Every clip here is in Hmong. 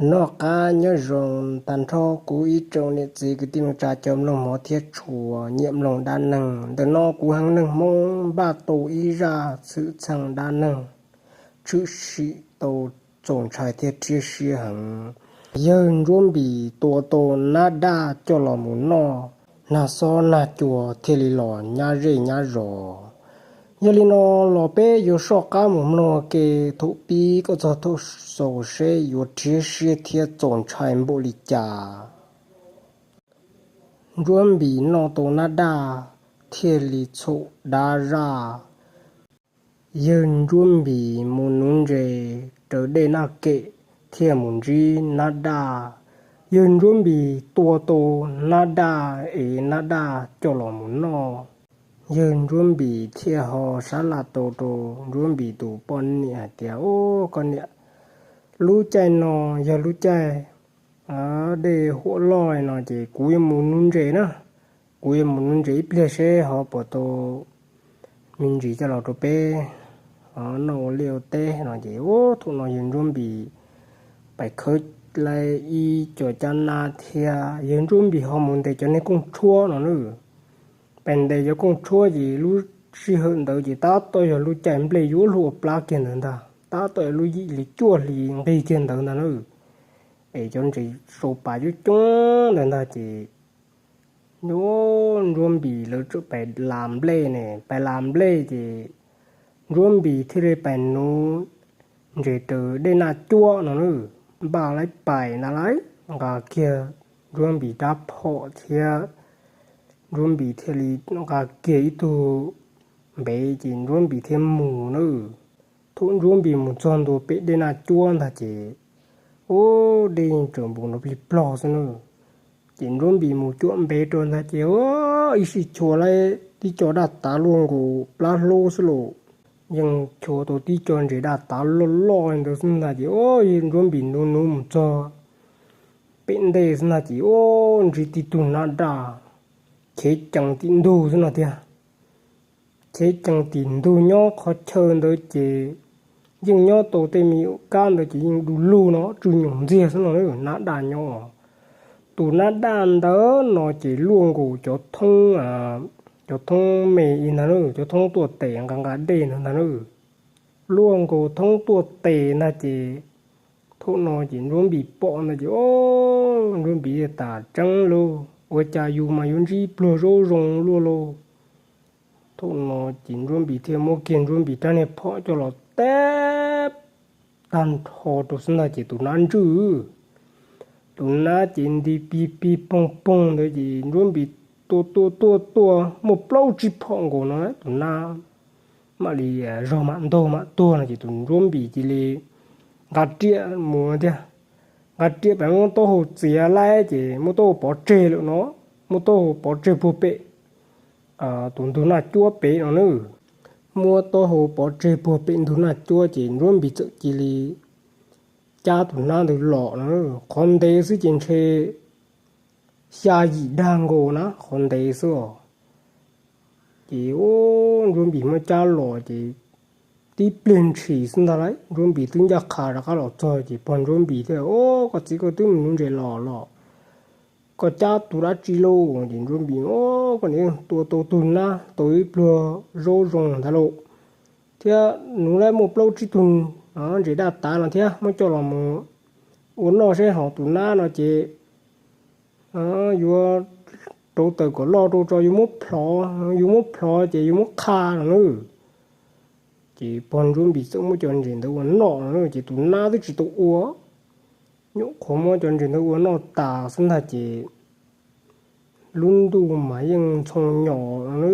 Noj qab nyob zoo tag nrho kuv ib tsoom niam txiv kwv tij neej tsa cov mloog hmov thiab tshua nyiam mloog dab neeg. Ntawm no kuv Heev Neeg Hmoob npaj tau ib zaj txhwm txheej dab neeg tshwm sim tau txaus ntshai thiab rhiab siab heev. Yawg Ntsuab Npis tua tau nab daj coj los mus noj, nag xob nag cua thiaj li los nyab zej nyab zos. Yog li no los peb yuav soj qab mus mloog ke thaum pib kom txog thaum xaus seb yuav rhiab siab thiab txaus ntshai npaum li cas. Ntsuab Npis noj tau nab daj thiaj li txhaum dab zaj. Yawg Ntsuab Npis mus nuv ntses raws dej Naj Kem thiaj mus ntsib nab daj. Yawg Ntsuab Npis tua tau nab daj es nab daj coj los mus noj. Yawg Ntsuab Npis thiaj ho sab laj tau rau Ntsuab Npis tus poj niam hais tias, Au, koj niam, lub caij no yog lub caij dej huam loj no ces kuv yuav mus nuv ntses na. Kuv yuav mus nuv ntses ib pliag seb ho puas tau me ntsis coj los rau peb noj ua liaj ua teb no ces, au, thaum no yawg Ntsuab Npis pais khawb lawm ib co cab nab thiab yawg Ntsuab Npis ho mus ntes cov niag kooj tshuab no na. Pais ntes cov kooj tshuab ces lub sij hawm ntawd ces tab tom yog lub caij nplej yuav luag ua plab kiag ntawd ntag, tab tom lub yim hli cuaj hli nqig kiag ntawd ntag na. Es cov ntses sau pas coob coob ntawd ntag ces Ntsuab Npis lawv txawm pais las nplej ne, pais las nplej ces Ntsuab Npis thiaj li pais nuv ntses raws dej Naj Cuab no na. Npaj lawm pais ntag lauj, nqa kiag Ntsuab Npis rab phom thiab Ntsuab Npis thiaj li nqa kiag ib tug npev ces Ntsuab Npis thiaj mus na. Thaum Ntsuab Npis mus txog ntua pem dej Naj Cuab ntag ces, au, dej yeej tsaus npus nrov plig plog xwb na. Ces Ntsuab Npis mus cuam npev rau ntag ces, au, ib sij chua lawm tib co daj tav luaj nkaus plab hlub xwb los, yeej chua tau tib co ntses daj tav loj loj li ntawd xwb ntag ces, au, Ntsuab Npis nuv nuv mus txog pem ntej xwb ntag ces, au, ntsib tib tug nab daj chev cees tim ntug xwb no tiag. Chev cees tim ntug nyob qhov chaw ntawd ces yeej nyob tau tej me nyuam kab ntawd ces yeej du lug no tsw nyoos ntxiag xwb no na, nab daj nyob. Tus nab daj ntawd no ces luaj nkaus cov thoob, cov thoob me ib ntag na, cov thoob tuaj tes nqa nqa dej ntawd ntag na. Luaj nkaus thoob tuaj tes ntag ces thaum no ces Ntsuab Npis pom ntag ces, au, Ntsuab Npis tas tseeb lauj, ua cas yus mas yuav ntsib pluag zaub zoo luaj lauj. Thaum no ces Ntsuab Npis thiaj muab kiag Ntsuab Npis rab niag phom coj los teb tag nrho rau xwb ntag ces tus nab ntswj, tus nab ces nti pig pig poog poog ntawd ces Ntsuab Npis tua tua tua tua muaj plaub tsib phom nkaus no tus nab mam li zog mam ntaug mam tuag no ces tus Ntsuab Npis cia li nqa riam mus tiag. Nqa riam pem muab taub hau txiav lawm ces muab taub hau pov tseg lawm no, muab taub hau pov tseg puag pem tus ntug Naj Cuab pem no na. Muab taub hau pov tseg puag pem ntug Naj Cuab ces Ntsuab Npis txawm cia li cab tus nab ntawd los no. Qhov ntev xwb ces ntshe xya yim dag nkaus na, qhov ntev xwb os. Ces, au, Ntsuab Npis muab cab los ces tib pliag ntshis xwb ntag lauj, Ntsuab Npis twb ncaj qha rov qab los txog ces pog Ntsuab Npis thiaj, Au, koj txiv, koj twb mus nuv ntses los los koj cab tus dab tsi lauj? Ces Ntsuab Npis, Au, koj niam, tua tau tug nab tau ib pluag zaub zoo ntag lauj, thiab nuv lawm muaj plaub tsib tug ntses daj tav no thiab, muab coj los mus ua noj seb, ho tus nab no ces yuav rauv taws kom loj rau tso, yuav muab plhov, yuav muab plhov ces yuav muab qha no na. Ces pog Ntsuab Npis txawm muab cov ntses ntawd ua noj no na, ces tus nab twb tsis tau ua, nyuam qhuav muab cov ntses ntawd ua noj tas xwb ntag ces lub ntuj mas yeej ntxhoo nyos no na.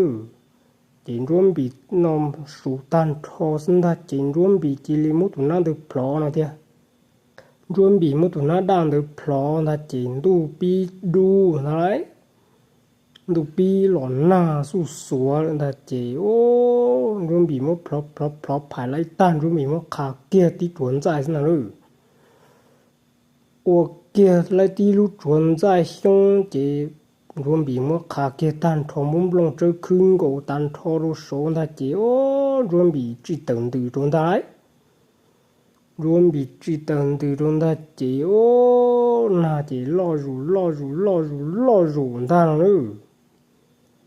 Ces Ntsuab Npis no suv tag nrho xwb ntag ces Ntsuab Npis cia li muab tus nab ntawd plhov no tiag. Ntsuab Npis muab tus nab daj ntawd plhov ntag ces ntuj pib dub ntag lauj, ntuj pib los nag xuj xuav lawm ntag ces, au, Ntsuab Npis muab plhov plhov plhov phais lawm tag, Ntsuab Npis muab qha kiag tib tsuav ntxaij xwb ntag lauj. Ua kiag lawm tib lub tsuav ntxaij xyoob ces Ntsuab Npis muab qha kiag tag nrho, muab nplooj tsawb khwb nkaus tag nrho rau saud ntag ces, au, Ntsuab Npis tsim tawm ntws rau ntag lauj. Ntsuab Npis tsim tawm ntws rau ntag ces ub, nag ces loj zus loj zus loj zus loj zus ntag no na.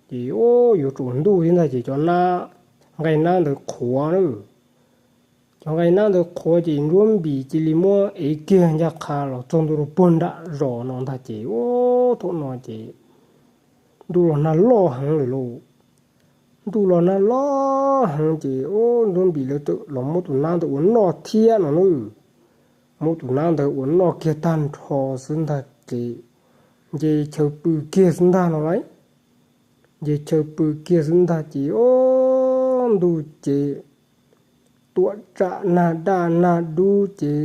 Ces ub, yuav tsaus ntuj thiab ntag ces cov nab, nqaij nab ntawd qhuav na. Cov nqaij nab ntawd qhuav ces Ntsuab Npis cia li muab ev kiag ncaj qha los txog ntua rau puag nram zos no ntag ces ub, thaum no ces ntuj los nag loj heev lawm lauj. Ntuj los nag loj heev ces ub, Ntsuab Npis lawv txawm los muab tus nab ntawd ua noj thiab no na. Muab tus nab ntawd ua noj kiag tag nrho xwb ntag ces nce chaw pw kiag xwb ntag no lauj. Nce chaw pw kiag xwb ntag ces ub, ntuj ces tuam tsam nag daj nag dub ces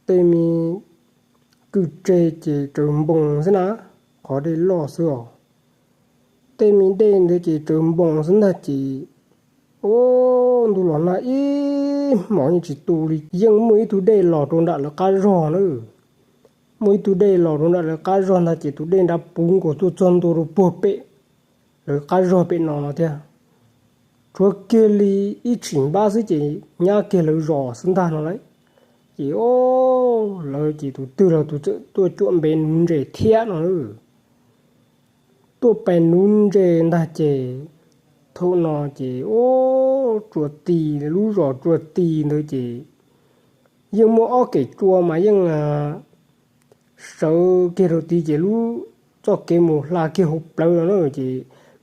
tej me kwj tse ces tsawv npoo xwb na, qhov dej loj xwb os. Tej me dej ntawd ces tsawv npoo xwb ntag ces ub, ntuj los nag ib hmos yeej tsis tu li, yeej muaj ib tug dej los rau nram lawv qab zog na. Muaj ib tug dej los rau nram lawv qab zog ntag ces tus dej nrad puv nkaus tuaj txog ntua rau puag pem lawv qab zog pem no no thiab. Tshuav kiag li ib tshim npab xwb ces nyab kiag lawv zos xwb ntag no lauj. Ces ub, lawv ces tus twg los tus txawm tuaj cuam npe nuv ntses thiab no na. Tuaj pais nuv ntses ntag ces thaum no ces ub, Tsua Ti, lub zos Tsua Ti ntawd ces yeej muaj ob kem tsua mas yeej sawv kiag rau tid ces lub txoj kev mus hla kiag hauv plawv no na ces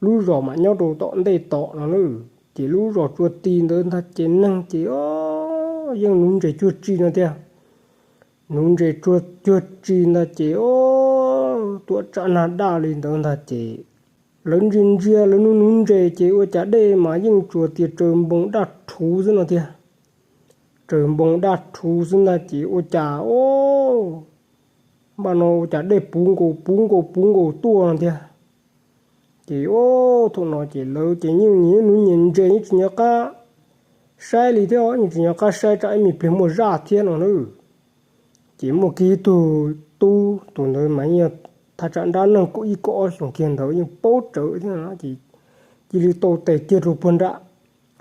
lub zos mas nyob rau tom ntej tom no na. Ces lub zos Tsua Ti ntawd ntag ces neeg ces yeej nuv ntses cuag tsi no tiag. Nuv ntses cuag tsi ntag ces ub, tuam tsam nag daj li ntawd ntag ces lawv ntsia ntsia lawv nuv nuv ntses ces ua cas dej mas yeej tsuas tias tsaws npoo daj rhuv xwb no tiag. Tsaws npoo daj rhuv xwb ntag ces ua cas ub, npaj no ua cas dej puv nkaus puv nkaus puv nkaus tuaj no tiag. Ces ub, thaum no ces lawv ces yeej nyias nuv nyias ntses yeej tsis nco qab saib li thiab, yeej tsis nco qab saib tsam ib me pliag muaj zaj thiab no na. Ces muaj kiag ib tug tub, tus ntawd mas yeej thaj tsam nrab neeg kaum ib kaum ob xyoos kiag ntawd yeej paub rawv thiab no ces cia li tau tes kiag rau puag nram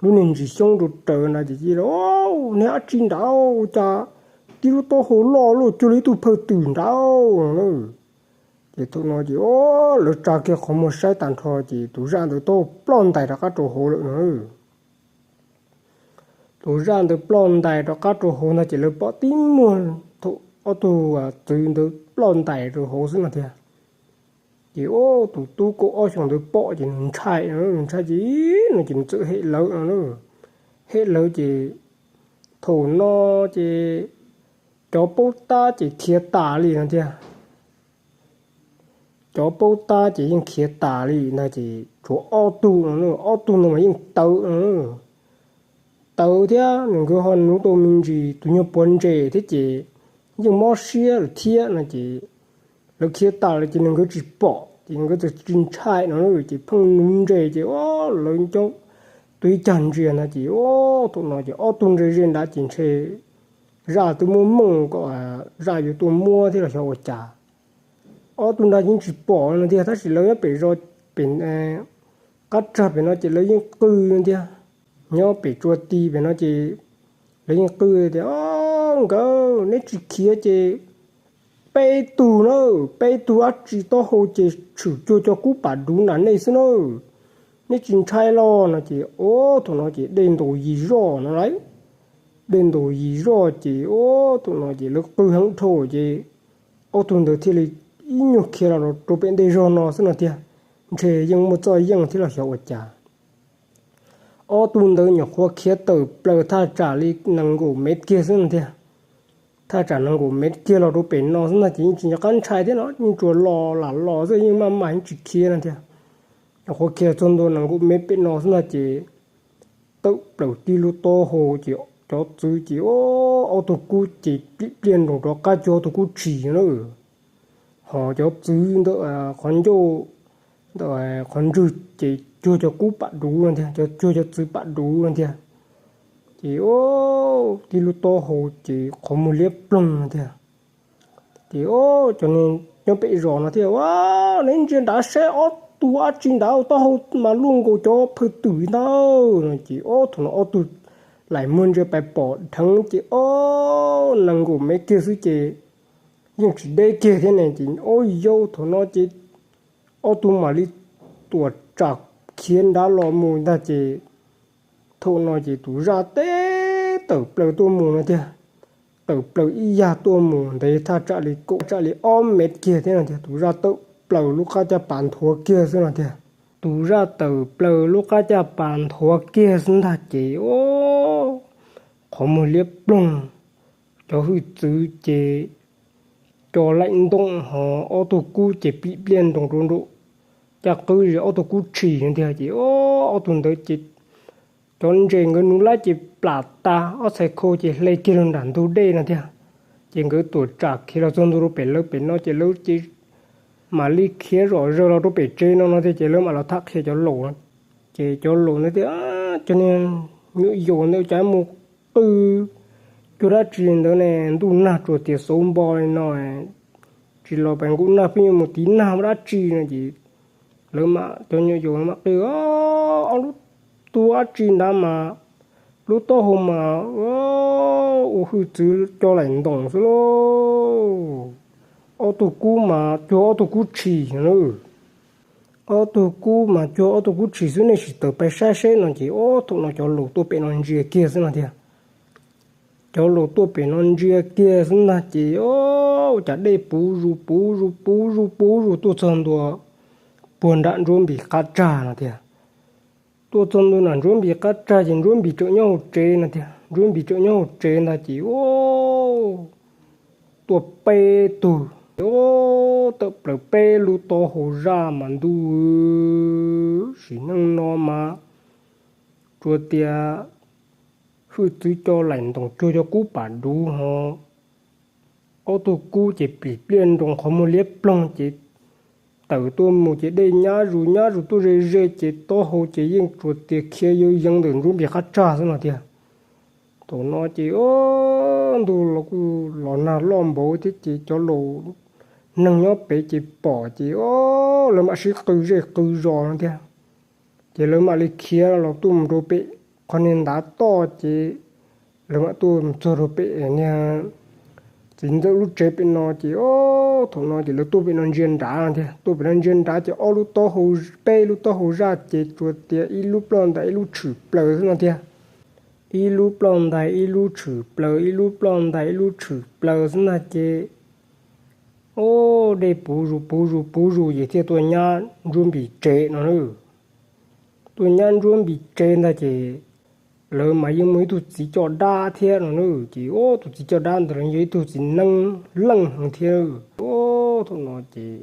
lub niag ntsis xyoob rau rawv ntawd ces cia li, Neb dab tsi nrad, cas tib lub taub hau loj luaj cuag li ib tug phawj twm nrad no na. Ces thaum no ces lawv tsa kiag qhov muag saib tag nrho ces tus zaj ntawd twb ploj ntais rov qab rau hauv lawm no. Tus zaj ntawd ploj ntais rov qab rau hauv ntag ces lawv pom tib muag thaum ob tug txwv ntawd ploj ntais rau hauv xwb no tiag. Ces ub, tus tub kaum ob xyoos ntawd pom ces nws ntshai, nws ntshai ces no ces nws txawm hem lawv no na. Hem lawv ces thaum no ces cov paub tab ces khiav tas li no tiag. Cov paub tab ces yeej khiav tas li ntag ces tshuav ob tug no, ob tug ntawd mas yeej tawv no. Tawv thiab nws nkawd ho nuv tau me ntsis tus nyuag puav ntses thiab ces yeej mob siab lawm thiab no ces lawv khiav tas lawm ces nws nkawd tsis pom ces nkawd txawm tsis ntshai no ces pheej nuv ntses ces lawv coob, tus ib cag ntsia ntag ces thaum no ces ob tug ntse ze nrad ces ntshe zaj twb muab mooj kom zaj yuav tuaj muab thiab los xyov ua cas. Ob tug nrad yeej tsis pom no tiag tab sis lawv nyob pem zos, pem qab tsag pem no ces lawv yeej qw no tiag. Nyob pem Tsua Ti pem no ces lawv yeej qw tias, Nkawd, neb tsis khiav ces peb tug na, peb tug dab tsi taub hau ces tshwm cuag cov kub pam duv nram nej xwb na. Neb tsis ntshai los no ces ub, thaum no ces dej ntaus yis zoj no lauj. Dej ntaus yis zoj ces ub, thaum no ces lawv qw heev dhau ces ob tug ntawd thiaj li ib nyuag khiav los rau pem ntej zog no xwb no tiag. Ntshe yeej muaj txoj yeej thiab los xyov ua cas. Ob tug ntawd nyuam qhuav khiav tawm plaws thaj tsam li nees nkaum mev kiag xwb no tiag. Thaj tsam nees nkaum mev kiag los rau pem no xwb ntag ces yeej tsis nco qab ntshai thiab no, yeej tsuas los lam los xwb, yeej maj mam yeej tsis khiav no tiag. Nyuam qhuav khiav txog ntua nees nkaum mev pem no xwb ntag ces tawm plaws tib lub taub hau ces cov txwv ces ob tug kub ces plim pliaj nroos rov qab cuag ob tug kub tshis na. Ho cov txwv ntawm qhov ncauj, ntawm qhov ntswg ces cuag cov kub pam duv no tiag, cov cuag cov txwv pam duv no tiag. Ces tib lub taub hau ces qhov muag liab ploog no tiag. Ces cov neeg nyob pem zos no thiaj, Ua, neb ntsia nrad saib ob tug dab tsi nrad, taub hau mas luaj nkaus cov phawj twm ntag no. Ces ob tug no ob tug laim muag ntsia pais pom dheev ces ob nees nkaum mev kiag xwb ces yeej tsis deb kiag thiab ne. Ces ob yau thaum no ces ob tug mam li tuam tsam khiav nrad los mus ntag ces thaum no ces tus zaj teb tawm plaws tuaj mus no tiag. Tawm plaws ib yag tuaj mus ntev thaj tsam li kaum tsam li ob mev kiag thiab no tiag. Tus zaj tawm plaws lub qab caj pas nthuav kiag xwb no tiag. Tus zaj tawm plaws lub qab caj pas nthuav kiag xwb ntag ces ob qhov muag liab ploog, cov hwj txwv ces co laim ntoom ho ob tug kub ces plim pliaj nroos rau nraum caj qwb, ob tug kub tshis no tiag ces ob tug ntawd ces cov ntses nkawd nuv lab ces plam tas, ob txhais khau ces hle kiag rau nram ntug dej no tiag. Ces nkawd tuam tsam khiav los txog ntua rau pem lawv pem no ces lawv ces mam li khiav zom zaws los rau pem tsev no no tiag ces lawv mam los tham qhia cov laus no. Ces cov laus ntawd tias, cov niag nyuam yaus ntawd cas mus qw cuag dab tsi ntawd ne, ntuj nag tsuas tias xauv npo li no, tsis los pem nqus nag pheej yuav mus tiv nag ua dab tsi no ces lawv mam cov nyuam yaus mam qw, ob lub tub dab tsi ntawd mas lub taub hau mas ua hwj txwv co laim ntoos xwb lauj. Ob tug kub mas cuag ob tug kub tshis no. Ob tug kub mas cuag ob tug kub tshis xwb, nej sim tawm pais saib seb no ces ob thaum no cov laus tuaj pem no ntsia kiag xwb no tiag. Cov laus tuaj pem no ntsia kiag xwb ntag ces ua cas dej puv zus puv zus puv zus puv zus tuaj txog ntua puag nram Ntsuab Npis qab tsag no tiag. Tuaj txog ntua nram Ntsuab Npis qab tsag ces Ntsuab Npis tseem nyob hauv tsev no tiag. Ntsuab Npis tseem nyob hauv tsev ntag ces tuaj peb tug, tawm plaws peb lub taub hau zaj mas ntuj, sim neej no mas tsuas tias hwj txwv co laim ntoos cuag cov kub pam duv ho ob tug kub ces plim pliaj nroos qhov muag liab ploog ces tawm tuaj mus ces dej nyab zus nyab zus tuaj ze ze ces taub hau ces yeej tsuas tias khiav yawv yeev ntawm Ntsuab Npis qab tsag xwb no tiag. Thaum no ces ntuj los kuj los nag loj npaum thiab ces cov laus neeg nyob pem ces pom ces lawv mam sib qw zej qw zos no tiag. Ces lawv mam li khiav los tuaj mus rau pem qhov niag ntav toj ces lawv mam tuaj mus txog rau pem niag txiv ntxawm lub tsev pem no ces thaum no ces lawv tuaj pem no ntsia nrad no tiag. Tuaj pem no ntsia nrad ces ob lub taub hau, peb lub taub hau zaj ces tsuas tias ib lub ploj ntais ib lub tshwm plaws xwb no tiag. Ib lub ploj ntais ib lub tshwm plaws, ib lub ploj ntais ib lub tshwm plaws xwb ntag ces dej puv zus puv zus puv zus ces thiaj tuaj nyab Ntsuab Npis tsev no na. Tuaj nyab Ntsuab Npis tsev ntag ces lawv mas yeej muaj ib tug txiv coj dab thiab no na. Ces tus txiv coj dab ntawd los yog ib tug txiv neeb leej heev thiab. Thaum no ces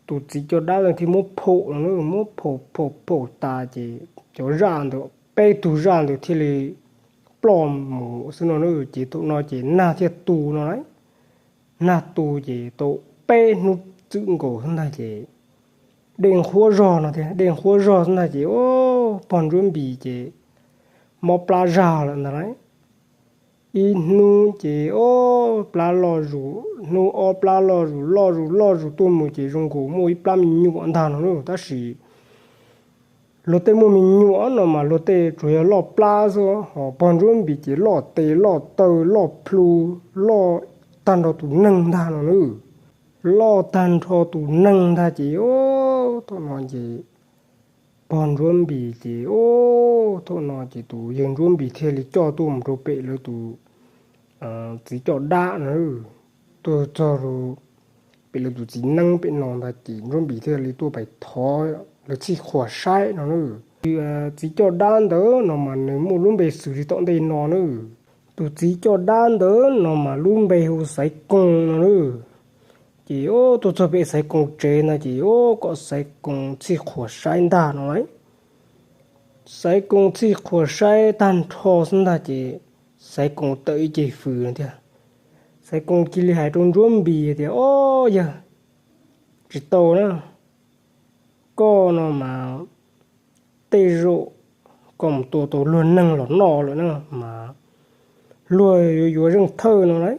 tus txiv coj dab ntawd thiaj muab phaum no na, muab phaum phaum phaum tas ces cov zaj ntawd, peb tug zaj ntawd thiaj li ploj mus xwb no na. Ces thaum no ces nag thiaj tu no lauj. Nag tu ces tau peb hnub txwm nkaus xwb ntag ces dej nqhuab zog no tiag, dej nqhuab zog xwb ntag ces pog Ntsuab Npis ces mob plab zag lawm ntag lauj. Ib hnub ces ob plab loj zus, hnub ob plab loj zus loj zus loj zus tuaj mus ces zoo nkaus muaj ib plab me nyuam ntag no na. Tab sis luag tej muaj me nyuam no mas luag tej tsuas yog loj plab xwb, ho pog Ntsuab Npis ces loj tes loj taw loj plhu, loj tag nrho tus neeg ntag no na. Loj tag nrho tus neeg ntag ces thaum no ces pog Ntsuab Npis ces thaum no ces tus yawg Ntsuab Npis thiaj li coj tuaj mus rau pem lawv tus txiv coj dab no. Tuaj txog rau pem lawv tus txiv neeb pem no ntag ces Ntsuab Npis thiaj li tuaj pais thov lawv txhij qhuas saib no na. Txiv coj dab ntawd no mas nws muaj lub npe xws li tom ntej no na. Tus txiv coj dab ntawd no mas lub npe hu Xaiv Koos no na. Ces tuaj txog pem Xaiv Koos tsev ntag ces kom Xaiv Koos txhij qhuas saib ntag no lauj. Xaiv Koos txhij qhuas saib tag nrho xwb ntag ces Xaiv Koos tawm ib ce fws no tiag. Xaiv Koos cia li hais rau Ntsuab Npis tias, Ob yawg, tsis tau na, koj no mas tej zaum koj mus tua tau luag neeg los noj lawm na mas luag yuav yuav zeej thawj no lauj.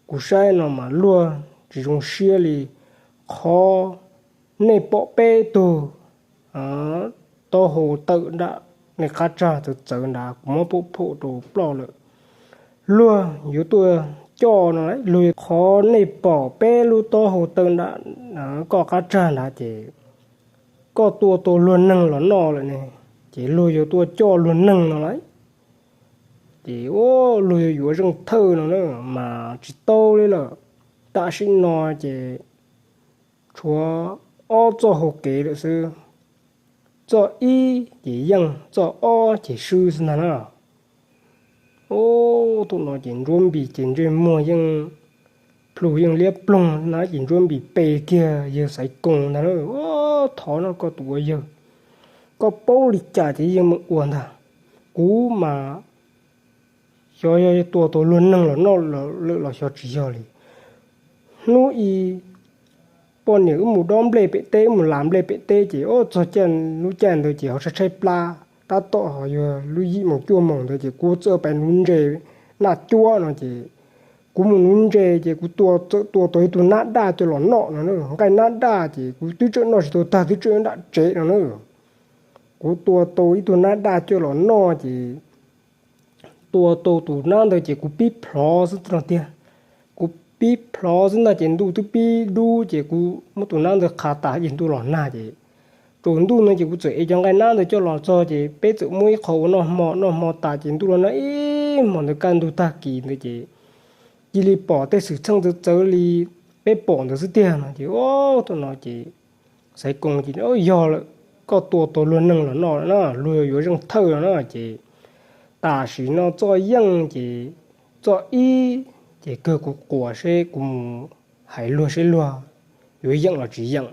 Kuv saib no mas luag tsis zoo siab li qhov nej pom peb tug taub hau tawm nram Nej qab tsag txawv txawv nrad kuv muab pom phom rau ploj lawm. Luag yuav tuaj coj no, luag qhov nej pom peb lub taub hau taw nram koj qab tsag nrad ces koj tua tau luag neeg los noj lawm ne, ces luag yuav tuaj coj luag neeg no lauj. Ces luag yuav yuav zeej thawj no na, mas tsis tau li lawm. Tam sim no ces tshuav ob txoj hau kev lawm xwb. Txoj ib ces yeej, txoj ob ces swb xwb ntag na. Ub, thaum no ces Ntsuab Npis ces ntsej muag yeej plhu yeej liab ploog na, ces Ntsuab Npis pe kiag yawg Xaiv Koos ntag na. Thov no koj tus ua yawg, koj paub li cas ces yeej meem ua ntag. Kuv mas xyov yog tua tau luag neeg los noj lawm los xyov tsis yog li. Hnub ib poj niam wb mus dob nplej pem teb, wb mus las nplej pem teb ces ob txog caij lub caij ntawd ces ho tshaib tshaib plab, tab tom ho yog lub yim moos cuaj moos ntawd ces kuv txawm pais nuv ntses naj cuab no ces kuv mus nuv ntses ces kuv tua, txawm tua tau ib tug nab daj coj los noj no na. Nqaij nab daj ces kuv twb tseem noj tsis tau tag, twb tseem nyob nram tsev no na. Kuv tua tau ib tug nab daj coj los noj ces tua tau tus nab ntawd ces kuv pib plhov xwb no tiag. Kuv pib plhov xwb ntag ces ntuj twb pib dub ces kuv muab tus nab ntawd qhav tas ces ntuj los nag ces tsaus ntuj no ces kuv txawm ev cov nqaij nab ntawd coj los txog ces peb txawm muab ib qho ua noj hmo, noj hmo tas ces ntuj los nag ib hmos ntawd kaj ntug tag kis ntawd ces cia li pom tej xwm txheej txawv txawv li peb pom ntawd xwb tiag no ces ub, thaum no ces Xaiv Koos ces yog lawm, koj tua tau luag neeg los noj lawm na, luag yuav zeej thawj no na ces tam sim no txoj yeej ces txoj ib ces kawg kuv quas seb kuv mus hais luag seb luag yuav yeem los tsis yeem,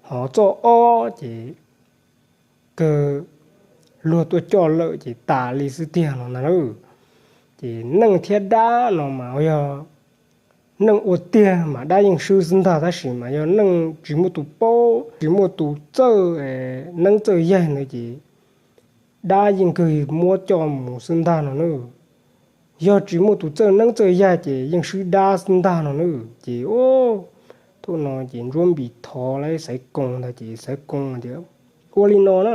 ho txoj ob ces kawg luag tuaj coj lawm ces tas li xwb tiag no ntag lauj. Ces neeg thiab dab no mas yog neeg ua tiag mas dab yeej swb xwb ntag, tab sis mas yog neeg tsis muaj tus paub, tsis muaj tus txawj neeb txawj yaig ntawd ces dab yeej kawg muab coj mus xwb ntag no na. Yog tsis muaj tus txawj neeb txawj yaig ces yeej swb dab xwb ntag no na. Ces thaum no ces Ntsuab Npis thov lawv Xaiv Koos ntag ces Xaiv Koos tias, ua li no na,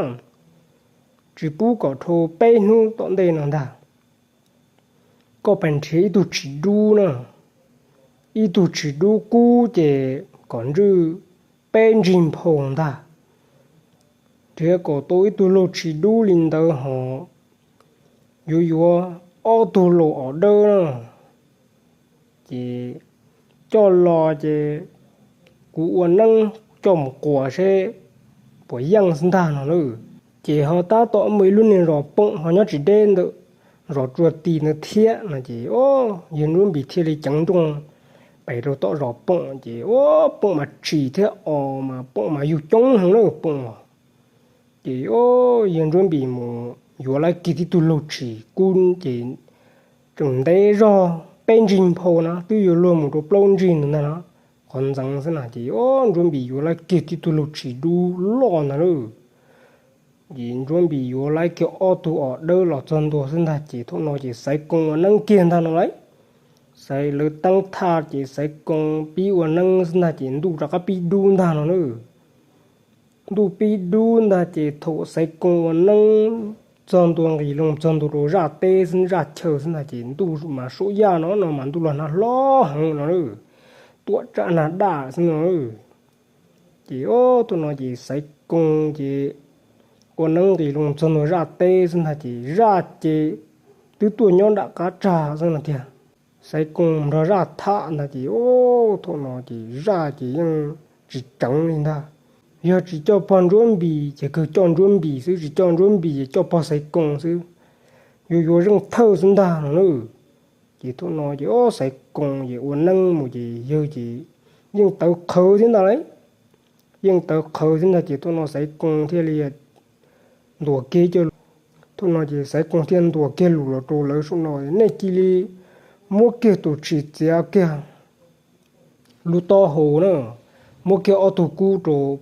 tsis pub kom dhau peb hnub tom ntej no ntag, koj pais nrhiav ib tug tshis dub na, ib tug tshis dub kub ces kom ntswj peb ntsig nphau ntag. Nrhiav kom tau ib tug laug tshis dub li ntawd ho yuav yuav ob tug laus os dawb na, ces coj los ces kuv ua neeb coj mus quas seb puas yeej xwb ntag no na. Ces ho tab tom muaj ib lub niag zos poom ho nyob tsis deb ntawm zos Tsua Tis ntawd thiab no ces yawg Ntsuab Npis thiaj li ceev nrooj pem rau tom zos poom ces ua poom mas tshis thiab os mas poom mas yug coob heev na poom os. Ces yawg Ntsuab Npis mus yuav lawv kiag tib tug laug tshis kub ces tseem ntev zog peb ntsig nphau na, twb yuav luag mus rau plaub ntsig ntawd ntag no, qhov ntxeev xwb na ces Ntsuab Npis yuav lawv kiag tib tug laug tshis dub loj ntag lauj. Ces Ntsuab Npis yuav lawv kiag ob tug os dawb los txog ntua xwb ntag ces thaum no ces Xaiv Koos ua neeb kiag ntag no lauj. Xaiv lawv teeb thaj ces Xaiv Koos pib ua neeb xwb ntag ces ntuj rov qab pib dub ntag no na. Ntuj pib dub ntag ces thaum Xaiv Koos ua neeb txog ntua nqis loo txog ntua rau zaj teb xwb zaj chaw xwb ntag ces ntuj mas suab yaj no no mas ntuj los nag hlob heev no na, tuam tsam nag daj xwb no. Ces thaum no ces Xaiv Koos ces ua neeb nqis loo txog ntua zaj teb xwb ntag ces zaj ces twb tuaj nyob nram qab tsag xwb no tiag. Xaiv Koos nrog zaj tham ntag ces thaum no ces zaj ces yeej tsis tseev li ntag. Yog tsis coj pog Ntsuab Npis ces kawg coj Ntsuab Npis xwb, tsis coj Ntsuab Npis ces coj pog Xaiv Koos xwb, yuav yuav zeej thawj xwb ntag no na. Ces thaum no ces Xaiv Koos ces ua neeb mus ces yawg ces yeej tawv qhawv thiab ntag lauj. Yeej tawv qhawv thiab ntag ces thaum no Xaiv Koos thiaj li ntuas kiag cov, thaum no ces Xaiv Koos thiaj ntuas kiag lus los rau lawv saum no, nej cia li muab kiag tus tshis txiav kiag lub taub hau na, muab kiag ob tug kub rau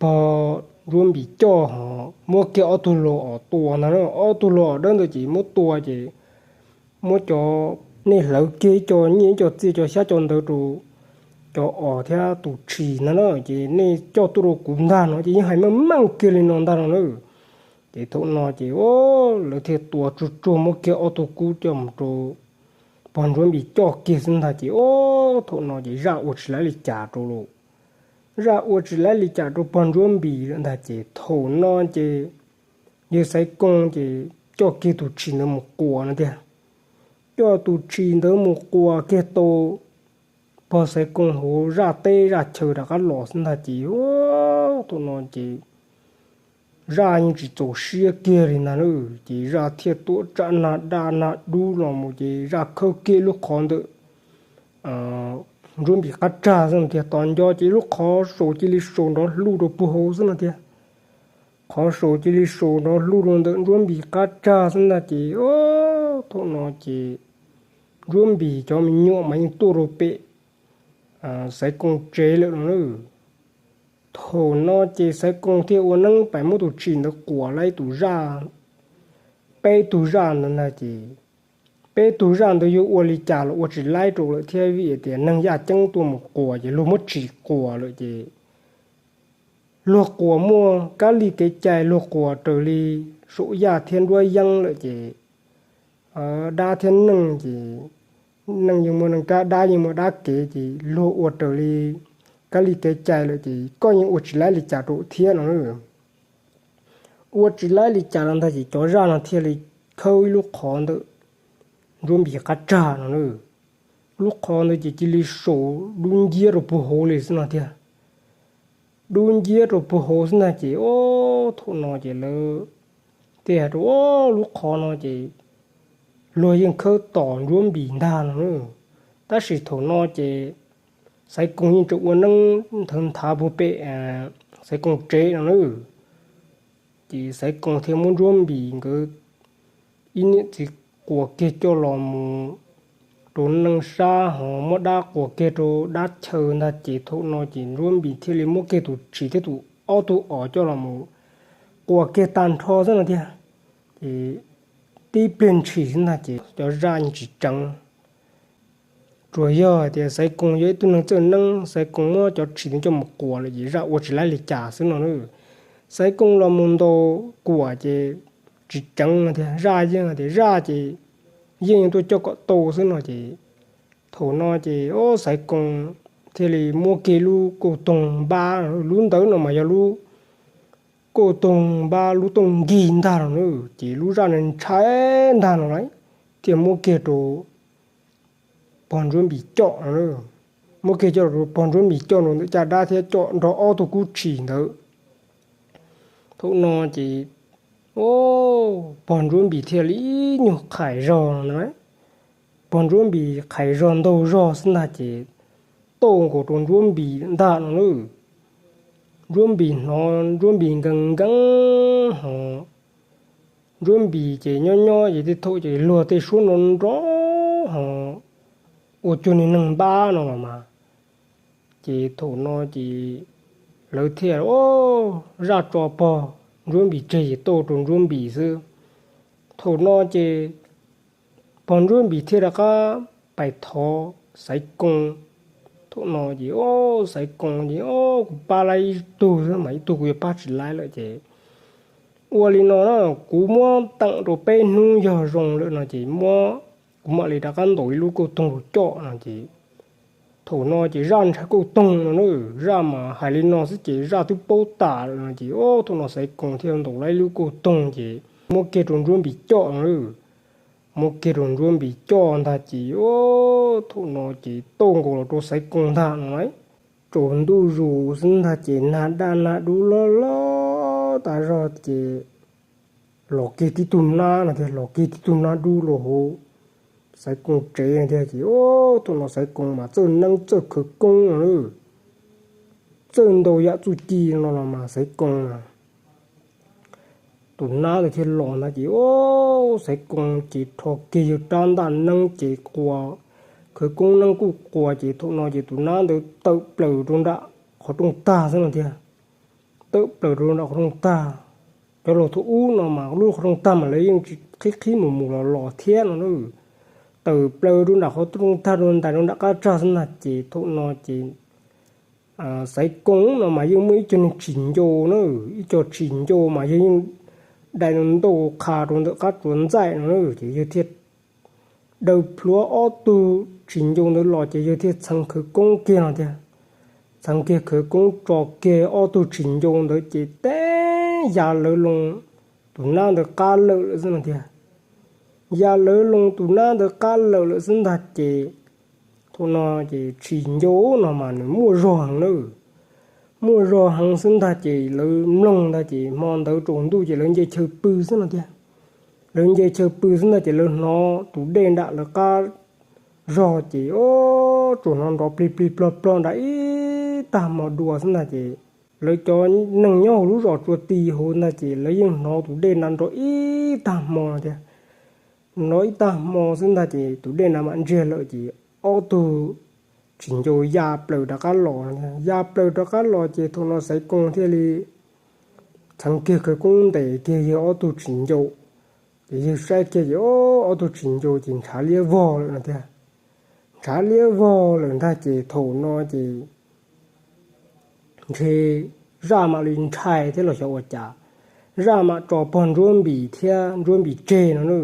pog Ntsuab Npis coj ho muab kiag ob tug laug os tua ntag na. Ob tug laug os dawb ntawd ces muab tua ces muab cov, nej hlawv kiag ib co nyiaj ib co txiaj co xyab co ntawv rau cov os thiab tus tshis ntag na, ces nej coj tuaj rau kuv ntag no ces yeej hais meej meej kiag li no ntag no na. Ces thaum no ces o, lawv thiaj tua tsuag tsuag muab kiag ob tug kub coj mus rau pog Ntsuab Npis coj kiag xwb ntag ces o, thaum no ces zaj ua tsis laib li cas rau lawm. Zaj ua tsis laib li cas rau pog Ntsuab Npis lawm ntag ces thaum no ces yawg Xaiv Koos ces coj kiag tus tshis ntawd mus quas no tiag. Coj tus tshis ntawd mus quas kiag tau pog Xaiv Koos hauv zaj teb zaj chaw rov qab los xwb ntag ces o, thaum no ces zaj yeej tsis txaus siab kiag li ntag na. Ces zaj thiaj tuav tsam nag daj nag dub los mus ces zaj khawb kiag lub qhov ntawm Ntsuab Npis qab tsag xwb no tiag. Tos nco ces lub qhov saus cia li saus nrov hluj rau puag hauv xwb no tiag. Qhov saus cia li saus nrov hluj rau ntawm Ntsuab Npis qab tsag xwb ntag ces o, thaum no ces Ntsuab Npis cov me nyuam mas yeej tuaj rau pem Xaiv Koos tsev lawm no na. Thaum no ces Xaiv Koos thiaj ua neeb pais muab tus tshis ntawd quas laib tus zaj, peb tug zaj ntawd ntag ces peb tug zaj ntawd yuav ua li cas los ua tsis laib rau lawm thiab vim tias neeg yaj ceeb tuaj mus quas ces luag muab tshis quas lawm ces luag quas muaj kab li kev cai, luag quas raws li saum yaj thiab nruab yeeb lawm ces dab thiab neeg ces neeg yeej muaj neeg dab, dab yeej muaj dab kev ces luag ua raws li kab li kev cai lawm ces koj yeej ua tsis laib li cas rau thiab no. Ua tsis laib li cas los ntag ces cov zaj no thiaj li khawb ib lub qhov ntawm Ntsuab Npis qab tsag no na. Lub qhov ntawd ces cia li saus dub nciab rau puag hauv li xwb no tiag. Dub nciab rau puag hauv xwb ntag ces o, thaum no ces lawv thiaj hais rau o, lub qhov no ces luag yeej khawb tos Ntsuab Npis ntag no na. Tab sis thaum no ces Xaiv Koos yeej tseem ua neeb nthawv nthav puag pem Xaiv Koos tsev no na. Ces Xaiv Koos thiaj muab Ntsuab Npis nkawd ib niam txiv quas kiag coj los mus rau neej sab hos muab dab quas kiag rau dab chaw ntag ces thaum no ces Ntsuab Npis thiaj li muab kiag tus tshis thiab tus ob tug os coj los mus quas kiag tag nrho xwb no tiag. Ces tib pliag ntshis xwb ntag ces cov zaj yeej tsis tseev. Tsuas yog hais tias Xaiv Koos yog ib tug neeg txawj neeb, Xaiv Koos muab cov tshis ntawd coj mus quas lawm ces zaj ua tsis laib li cas xwb no na. Xaiv Koos los mus ntaus kuam ces tsis tseev no tiag, zaj yeej tias zaj ces yeej tuaj coj kom tau xwb no ces thaum no ces o, Xaiv Koos thiaj li muab kiag lub kauj toog npab, lub ntawd no mas yog lub kauj toog npab lub tooj nkig ntag no na, ces lub zaj no ntshai ntag no lawm, thiaj muab kiag rau pog Ntsuab Npis coj no, muab kiag coj rau pog Ntsuab Npis coj rau ntawm caj dab thiab coj nrog ob tug kub tshis ntawd. Thaum no ces o, pog Ntsuab Npis thiaj li ib nyuag qhais zog no na. Pog Ntsuab Npis qhais zog ntaug zog xwb ntag ces tauj nkaus rau Ntsuab Npis ntag no na. Ntsuab Npis hnov Ntsuab Npis nkees nkees hos Ntsuab Npis ces nyob nyob ces tej thaum ces luag tej suab nrov nrov hos ua cuag niag neeg npab no los mas. Ces thaum no ces lawv thiaj zaj tso pog Ntsuab Npis tseg ces tauj rau Ntsuab Npis xwb. Thaum no ces pog Ntsuab Npis thiaj rov qab pais thov Xaiv Koos. Thaum no ces o, Xaiv Koos ces o, kuv pab laib ib tug xwb mas ib tug kuv yuav pab tsis laib lawm ces ua li no na, kuv muab teem rau peb hnub yog zoo lawm no ces muab, kuv mam li rov qab ntaus ib lub kauj toog los coj no ces thaum no ces zaj ntshai kauj toog no na, zaj mas hais li no xwb ces zaj twb paub tas lawm no ces o, thaum no Xaiv Koos thiaj ntaus laib ib lub kauj toog ces muab kiag rau Ntsuab Npis coj no, muab kiag rau Ntsuab Npis coj ntag ces o, thaum no ces tauj nkaus los rau Xaiv Koos ntag no. Tsaus ntuj zus xwb ntag ces nag daj nag dub loj loj tas zog ces los kiag tib tug nab no tiag, los kiag tib tug nab dub los hauv Xaiv Koos tsev no tiag ces o, thaum no Xaiv Koos mas txawj neeb txawj khawv koob no, txawj ntau yam txuj ci no los mas Xaiv Koos tus nab ntawd thiaj los ntag ces o, Xaiv Koos ces rho kiag yawg rab ntaj neeb ces quas khawv koob neeb kuj quas ces thaum no ces tus nab ntawd tawm plaws rau nram qhov rooj tag xwb no tiag. Tawm plaws rau nram qhov rooj tag. Cov laus thaum ub no mas lub qhov rooj tag mas lawv yeej tsis qhib qhib mus mus los los thiab no na. Tawm plaws rau nram qhov rooj tag rau ntais rau nram qab tsag xwb ntag ces thaum no ces Xaiv Koos no mas yeej muaj ib co niag tshis ncau na, ib co tshis ncau mas yawg yeej dai ntau qha rau ntawm qab tsuas ntxaij no na, ces yawg thiaj daws plhuav ob tug tsis ncau ntawd los ces yawg thiaj txheev khawv koob kiag no tiag. Txheev kiag khawv koob tso kiag ob tug tsis ncau ntawd ces teb ya lawv loo tus nab ntawd qab lawm lawm xwb no tiag. Ya lawv loo tus nab ntawd qab lawm lawm xwb ntag ces thaum no ces tsis ncau no mas nws muaj zog heev na. Muaj zog heev xwb ntag ces lawv mloog ntag ces hmo ntawd tsaus ntuj ces lawv nce chaw pw xwb no tiag. Lawv nce chaw pw xwb ntag ces lawv hnov tus dej nram lawv qab zog ces o, tsuas hnov nrov plig plig plog plog nram ib tag hmo dua xwb ntag ces lawv cov neeg nyob hauv lub zos Tsua Ti hauv ntag ces lawv yeej hnov tus dej na nrov ib tag hmo no tiag. Nrov ib tag hmo xwb ntag ces tus dej na mam ntsiag lawm ces ob tug tsis ncau ya plaws rov qab los. Ya plaws rov qab los ces thaum no Xaiv Koos thiaj li txheev kiag khawv koob ntes kiag yawg ob tug tsis ncau. Ces yawg saib kiag ces ob tug tsis ncau ces ntshav liab vog lawm no tiag. Ntshav liab vog lawm ntag ces thaum no ces ntshe zaj mam li ntshai thiab los xyov ua cas, zaj mam tso pog Ntsuab Npis thiab Ntsuab Npis tseg no na.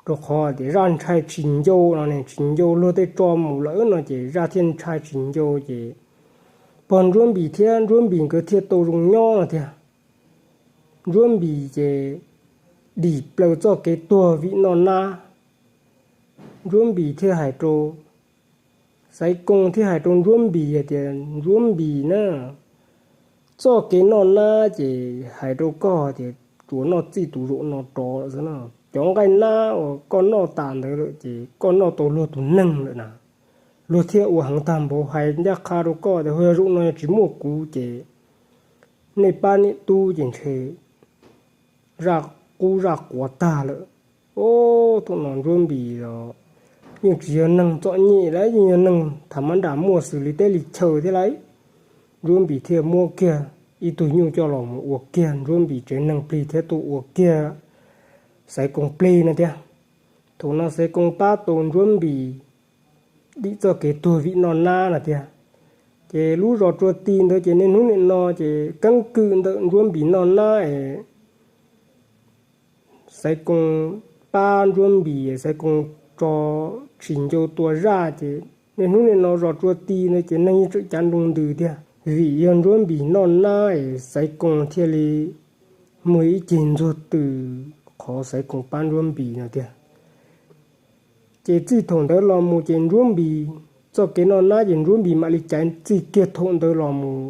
Rau qhov tias zaj ntshai tsis ncau no ne, tsis ncau luag tej tso mus lawm no ces zaj thiaj ntshai tsis ncau ces pog Ntsuab Npis thiab Ntsuab Npis nkawd thiaj tau zoo nyob no tiag. Ntsuab Npis ces dim plaws txoj kev tuag vim noj nab. Ntsuab Npis thiaj hais rau, Xaiv Koos thiaj hais rau Ntsuab Npis hais tias, Ntsuab Npis na, txoj kev noj nab ces hais rau koj tias tsuas noj txij tus zaum no rov lawm xwb no. Cov nqaij nab uas koj noj tas ntawd lawm ces koj noj tau luag tus neeg lawm na. Luag thiaj ua heev tag npaum hais ncaj qha rau koj tias yog zaum no yog tsis muaj kuv ces nej pab niam tub ces ntshe zaj qub zaj quav tag lawm. Thaum no Ntsuab Npis los yeej tsis yog neeg txom nyem lawm, yeej yog neeg tham mab nram muaj xws li teb li chaw thiab lauj. Ntsuab Npis thiaj muab kiag ib tug nyuj coj los mus ua kiag Ntsuab Npis tsev neeg plig thiab tuaj ua kiag Xaiv Koos plig no tiag. Thaum no Xaiv Koos pab tau Ntsuab Npis dim txoj kev tuag vim noj nab no tiag. Ces lub zos Tsua Ti ntawd ces niaj hnub niaj no ces keeb kwm ntawm Ntsuab Npis noj nab es Xaiv Koos pab Ntsuab Npis, Xaiv Koos tso tsis ncau tua zaj ces niaj hnub niaj no zos Tsua Ti ntawd ces neeg yeej tseem cav nroo ntws tiag. Vim yog Ntsuab Npis noj nab es Xaiv Koos thiaj li muaj ib ceg ntxuag tws qhov Xaiv Koos pab Ntsuab Npis no tiag. Ces txij thaum ntawd los mus ces Ntsuab Npis txoj kev noj nab ces Ntsuab Npis mam li caiv txij kiag thaum ntawd los mus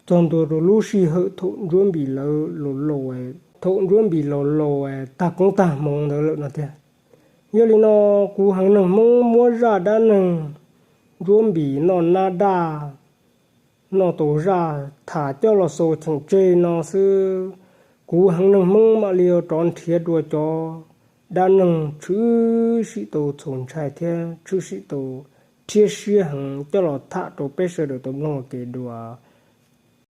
txog ntua rau lub sij hawm thaum Ntsuab Npis lawv laus laus, thaum Ntsuab Npis laus laus tag koob tag hmoov ntawd lawm no tiag. Yog li no, kuv Heev Neeg Hmoob muab zaj dab neeg Ntsuab Npis noj nab daj noj tau zaj tham coj los xaus cheem tseg no xwb. Kuv Heev Neeg Hmoob mam li rov nrhiav dua cov dab neeg tshwm sim tau txaus ntshai thiab tshwm sim tau rhiab siab heev coj los tham rau peb sawv daws tau mloog ua ke dua.